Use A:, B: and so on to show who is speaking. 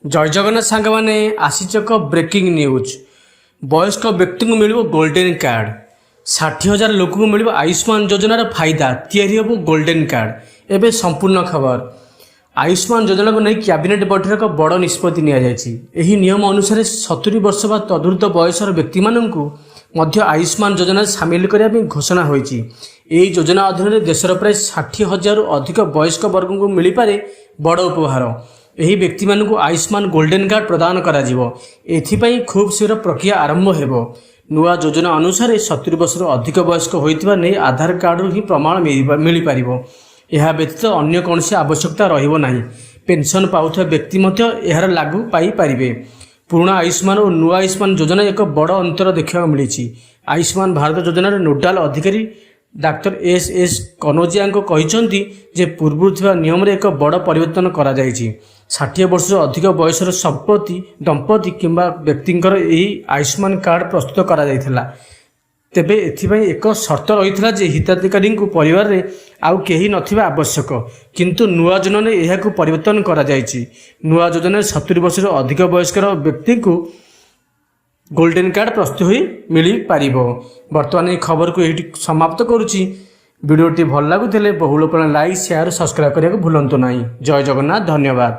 A: ଜୟ ଜଗନ୍ନାଥ ସାଙ୍ଗମାନେ, ଆସିଛି ଏକ ବ୍ରେକିଂ ନ୍ୟୁଜ୍। ବୟସ୍କ ବ୍ୟକ୍ତିଙ୍କୁ ମିଳିବ ଗୋଲ୍ଡେନ୍ କାର୍ଡ଼। 60,000 ଲୋକଙ୍କୁ ମିଳିବ ଆୟୁଷ୍ମାନ ଯୋଜନାର ଫାଇଦା। ତିଆରି ହେବ ଗୋଲ୍ଡେନ୍ କାର୍ଡ଼। ଏବେ ସମ୍ପୂର୍ଣ୍ଣ ଖବର। ଆୟୁଷ୍ମାନ ଯୋଜନାକୁ ନେଇ କ୍ୟାବିନେଟ୍ ବୈଠକରେ ଏକ ବଡ଼ ନିଷ୍ପତ୍ତି ନିଆଯାଇଛି। ଏହି ନିୟମ ଅନୁସାରେ 70 ବର୍ଷ ବା ତଦୁର୍ଦ୍ଧ୍ୱ ବୟସର ବ୍ୟକ୍ତିମାନଙ୍କୁ ମଧ୍ୟ ଆୟୁଷ୍ମାନ ଯୋଜନାରେ ସାମିଲ କରିବା ପାଇଁ ଘୋଷଣା ହୋଇଛି। ଏହି ଯୋଜନା ଅଧୀନରେ ଦେଶର ପ୍ରାୟ 60,000ରୁ ଅଧିକ ବୟସ୍କ ବର୍ଗଙ୍କୁ ମିଳିପାରେ ବଡ଼ ଉପହାର। ଏହି ବ୍ୟକ୍ତିମାନଙ୍କୁ ଆୟୁଷ୍ମାନ ଗୋଲ୍ଡେନ୍ କାର୍ଡ଼ ପ୍ରଦାନ କରାଯିବ। ଏଥିପାଇଁ ଖୁବ୍ ଶୀଘ୍ର ପ୍ରକ୍ରିୟା ଆରମ୍ଭ ହେବ। ନୂଆ ଯୋଜନା ଅନୁସାରେ 70 ବର୍ଷରୁ ଅଧିକ ବୟସ୍କ ହୋଇଥିବା ନେଇ ଆଧାର କାର୍ଡ଼ରୁ ହିଁ ପ୍ରମାଣ ମିଳିପାରିବ। ଏହା ବ୍ୟତୀତ ଅନ୍ୟ କୌଣସି ଆବଶ୍ୟକତା ରହିବ ନାହିଁ। ପେନ୍ସନ୍ ପାଉଥିବା ବ୍ୟକ୍ତି ମଧ୍ୟ ଏହାର ଲାଗୁ ପାଇପାରିବେ। ପୁରୁଣା ଆୟୁଷ୍ମାନ ଓ ନୂଆ ଆୟୁଷ୍ମାନ ଯୋଜନାରେ ଏକ ବଡ଼ ଅନ୍ତର ଦେଖିବାକୁ ମିଳିଛି। ଆୟୁଷ୍ମାନ ଭାରତ ଯୋଜନାର ନୋଡାଲ ଅଧିକାରୀ ଡାକ୍ତର ଏସ୍ ଏସ୍ କନୋଜିଆଙ୍କ କହିଛନ୍ତି ଯେ ପୂର୍ବରୁ ଥିବା ନିୟମରେ ଏକ ବଡ଼ ପରିବର୍ତ୍ତନ କରାଯାଇଛି। 60 ବର୍ଷରୁ ଅଧିକ ବୟସର ଦମ୍ପତି କିମ୍ବା ବ୍ୟକ୍ତିଙ୍କର ଏହି ଆୟୁଷ୍ମାନ କାର୍ଡ଼ ପ୍ରସ୍ତୁତ କରାଯାଇଥିଲା। ତେବେ ଏଥିପାଇଁ ଏକ ସର୍ତ୍ତ ରହିଥିଲା ଯେ ହିତାଧିକାରୀଙ୍କୁ ପରିବାରରେ ଆଉ କେହି ନଥିବା ଆବଶ୍ୟକ। କିନ୍ତୁ ନୂଆ ଯୋଜନାରେ ଏହାକୁ ପରିବର୍ତ୍ତନ କରାଯାଇଛି। ନୂଆ ଯୋଜନାରେ 70 ବର୍ଷରୁ ଅଧିକ ବୟସ୍କର ବ୍ୟକ୍ତିଙ୍କୁ ଗୋଲ୍ଡେନ୍ କାର୍ଡ଼ ପ୍ରସ୍ତୁତ ହୋଇ ମିଳିପାରିବ। ବର୍ତ୍ତମାନ ଏହି ଖବରକୁ ଏଇଠି ସମାପ୍ତ କରୁଛି। ଭିଡ଼ିଓଟି ଭଲ ଲାଗୁଥିଲେ ବହୁଳ ପରିମାଣରେ ଲାଇକ୍, ସେୟାର, ସବସ୍କ୍ରାଇବ୍ କରିବାକୁ ଭୁଲନ୍ତୁ ନାହିଁ। ଜୟ ଜଗନ୍ନାଥ, ଧନ୍ୟବାଦ।